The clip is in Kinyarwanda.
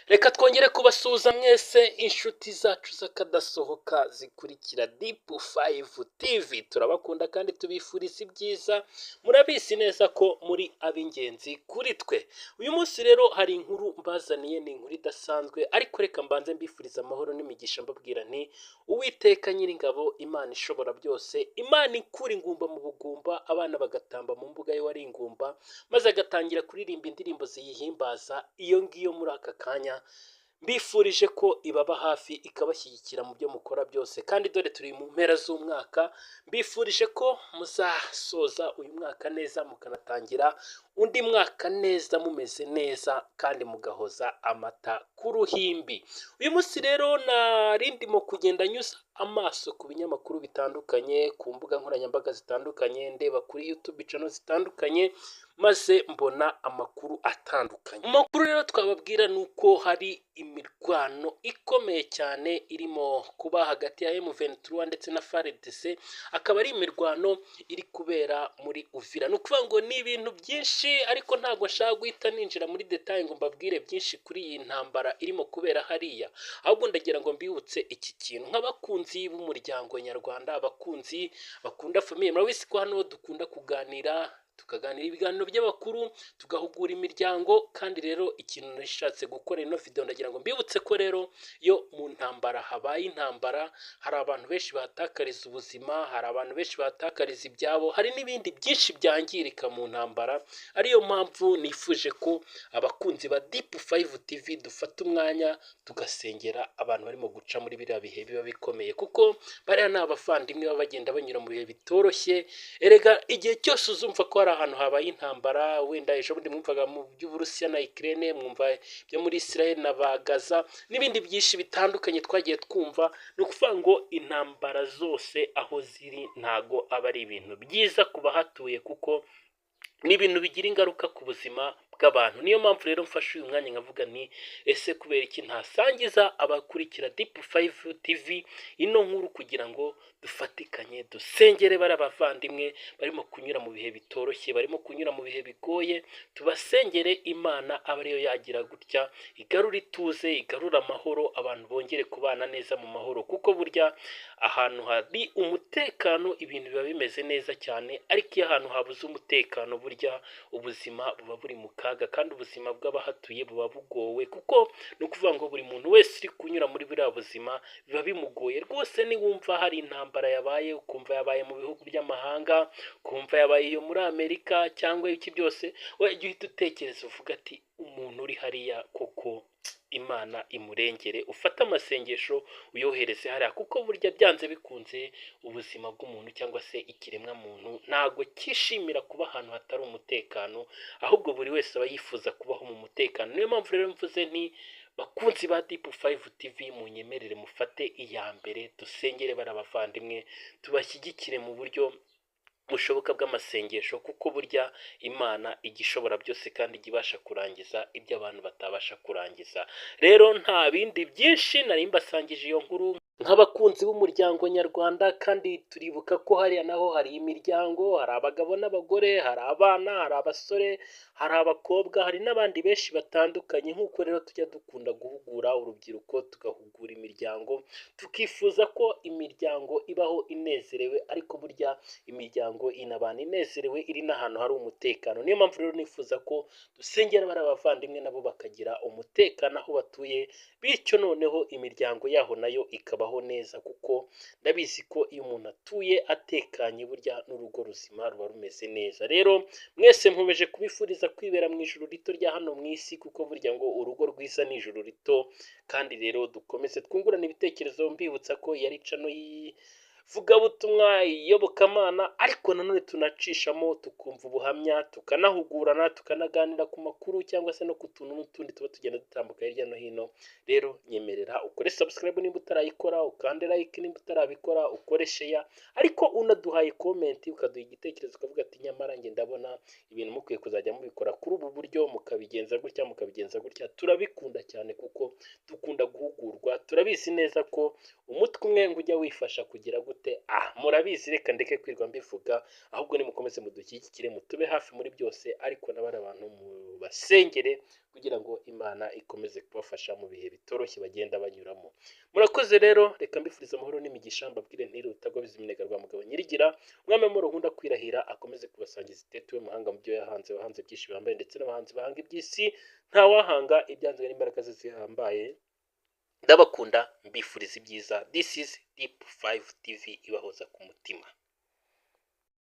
Reka twongere kubasuhuza mwese inshuti zacu z'akadasohoka zikurikira Deep Five TV, turabakunda kandi tubifuriza ibyiza, murabizi neza ko muri ab'ingenzi kuri twe. Uyu munsi rero hari inkuru mbazaniye, ni inkuru idasanzwe, ariko reka mbanze mbifuriza amahoro n'imigisha, mbabwira nti Uwiteka Nyiringabo, Imana ishobora byose, Imana ikura ingumba mu bugumba, abana bagatamba mu mbuga ye wari ingumba, maze agatangira kuririmba indirimbo ziyihimbaza, iyo ngiyo muri aka kanya mbifurije ko ibaba hafi, ikabashyigikira mu byo mukora byose. Kandi dore turi mu mpera z'umwaka, mbifurije ko muzasoza uyu mwaka neza, mukanatangira undi mwaka neza, mumeze neza kandi mugahoza amata ku ruhimbi. Uyu munsi rero nari ndimo kugenda nyuza amaso ku binyamakuru bitandukanye, ku mbuga nkoranyambaga zitandukanye, ndeba kuri YouTube channel zitandukanye, maze mbona amakuru atandukanye. Amakuru rero twababwira ni uko hari imirwano ikomeye cyane irimo kuba hagati ya M23 ndetse na FARDC, akaba ari imirwano iri kubera muri Uvira. Ni ukuvuga ngo ni ibintu byinshi, ariko ntabwo nshaka guhita ninjira muri detail ngo mbabwire byinshi kuri iyi ntambara irimo kubera hariya, ahubwo ndagira ngo mbibutse iki kintu nk'abakunzi b'umuryango nyarwanda, abakunzi bakunda famille. Murabizi ko hano dukunda kuganira, tukaganira ibiganiro by'abakuru, tugahugura imiryango. Kandi rero ikintu nashatse gukora ino video, ndagira ngo mbibutse ko rero iyo mu ntambara habaye intambara, hari abantu benshi bahatakariza ubuzima, hari abantu benshi bahatakariza ibyabo, hari n'ibindi byinshi byangirika mu ntambara. Ariyo mpamvu nifuje ko abakunzi ba Deep Five TV dufata umwanya tugasengera abantu barimo guca muri biriya bihe biba bikomeye, kuko bariya ni abavandimwe baba bagenda banyura mu bihe bitoroshye. Erega igihe cyose uzumva ko hari ahantu habaye intambara, wenda ejo bundi mwumvaga mu by'Uburusiya na Ukraine, mwumva ibyo muri Israel na ba Gaza n'ibindi byinshi bitandukanye twagiye twumva, ni ukuvuga ngo intambara zose aho ziri ntago aba ari ibintu byiza ku bahatuye, kuko ni ibintu bigira ingaruka ku buzima bw'abantu. Niyo mpamvu rero mfashe uyu mwanya nkavuga nti ese kubera iki ntasangiza abakurikira Deep Five TV ino nkuru, kugira ngo dufatikanye dusengere bariya bavandimwe barimo kunyura mu bihe bitoroshye, barimo kunyura mu bihe bigoye, tubasengere Imana abe ariyo yagira gutya igarura ituze, igarura amahoro, abantu bongere kubana neza mu mahoro, kuko burya ahantu hari umutekano ibintu biba bimeze neza cyane, ariko iyo ahantu habuze umutekano burya ubuzima buba buri mu kaga, kandi ubuzima bw'abahatuye buba bugowe, kuko ni ukuvuga ngo buri muntu wese uri kunyura muri buriya buzima biba bimugoye rwose. Niwumva hari intambara yabaye, ukumva yabaye mu bihugu by'amahanga, ukumva yabaye iyo muri Amerika cyangwa iki byose, we jya uhita utekereza uvuga ati umuntu uri hariya koko Imana imurengere, ufate amasengesho uyohereze hariya, kuko burya byanze bikunze ubuzima bw'umuntu cyangwa se ikiremwa muntu ntabwo cyishimira kuba ahantu hatari umutekano, ahubwo buri wese aba yifuza kubaho mu mutekano. Niyo mpamvu rero mvuze nti bakunzi ba Deep Five TV, munyemerere mufate iya mbere dusengere bari abavandimwe, tubashyigikire mu buryo bushoboka bw'amasengesho, kuko burya Imana ijya ishobora byose kandi ijya ibasha kurangiza ibyo abantu batabasha kurangiza. Rero nta bindi byinshi, nari mbasangije iyo nkuru nk'abakunzi b'umuryango nyarwanda, kandi turibuka ko hariya naho hari imiryango, hari abagabo n'abagore, hari abana, hari abasore, hari abakobwa, hari n'abandi benshi batandukanye. Nk'uko rero tujya dukunda guhugura urubyiruko, tugahugura imiryango, tukifuza ko imiryango ibaho inezerewe, ariko burya imiryango inabana inezerewe iri n'ahantu hari umutekano. Niyo mpamvu rero nifuza ko dusengera bariya bavandimwe nabo bakagira umutekano aho batuye, bityo noneho imiryango yaho nayo ikabaho neza, kuko ndabizi ko iyo umuntu atuye atekanye burya n'urugo ruzima ruba rumeze neza. Rero mwese nkomeje kubifuriza kwibera mu ijuru rito rya hano mu isi, kuko burya ngo urugo rwiza ni ijuru rito. Kandi rero dukomeze twungurane ibitekerezo, mbibutsa ko yari channel y'ivugabutumwa, iyobokamana, ariko nanone tunacishamo tukumva ubuhamya, tukanahugurana, tukanaganira ku makuru cyangwa se no ku tuntu n'utundi tuba tugenda dutambuka hirya no hino. Rero nyemerera ukore subscribe nimba utarayikora, ukande like nimba utarabikora, ukore share, ariko unaduhaye comment, ukaduha igitekerezo, ukavuga ati nyamara njye ndabona ibintu mukwiye kuzajya mubikora kuri ubu buryo, mukabigenza gutya, mukabigenza gutya. Turabikunda cyane kuko dukunda guhugurwa, turabizi neza ko umutwe umwe ngo ujya wifasha kugira gute. gute? Ah, murabizi, reka ndeke kwirwa mbivuga, ahubwo nimukomeze mudushyigikire, mutube hafi muri byose, ariko n'abari abantu mubasengere kugira ngo Imana ikomeze kubafasha mu bihe bitoroshye bagenda banyuramo. Murakoze rero, reka mbifurize amahoro n'imigisha, mbabwire ntirutagwa biziminega rwa mugabo nyirigira, umwami w'amahoro nkunda kwirahira, akomeze kubasangiza itete, we muhanga mu byo yahanze, wahanze byinshi bihambaye, ndetse n'abahanzi bahanga iby'isi ntawahanga ibyanzwe n'imbaraga ze zihambaye. Ndabakunda, mbifuriza ibyiza. This is Deep 5 TV ibahoza ku mutima.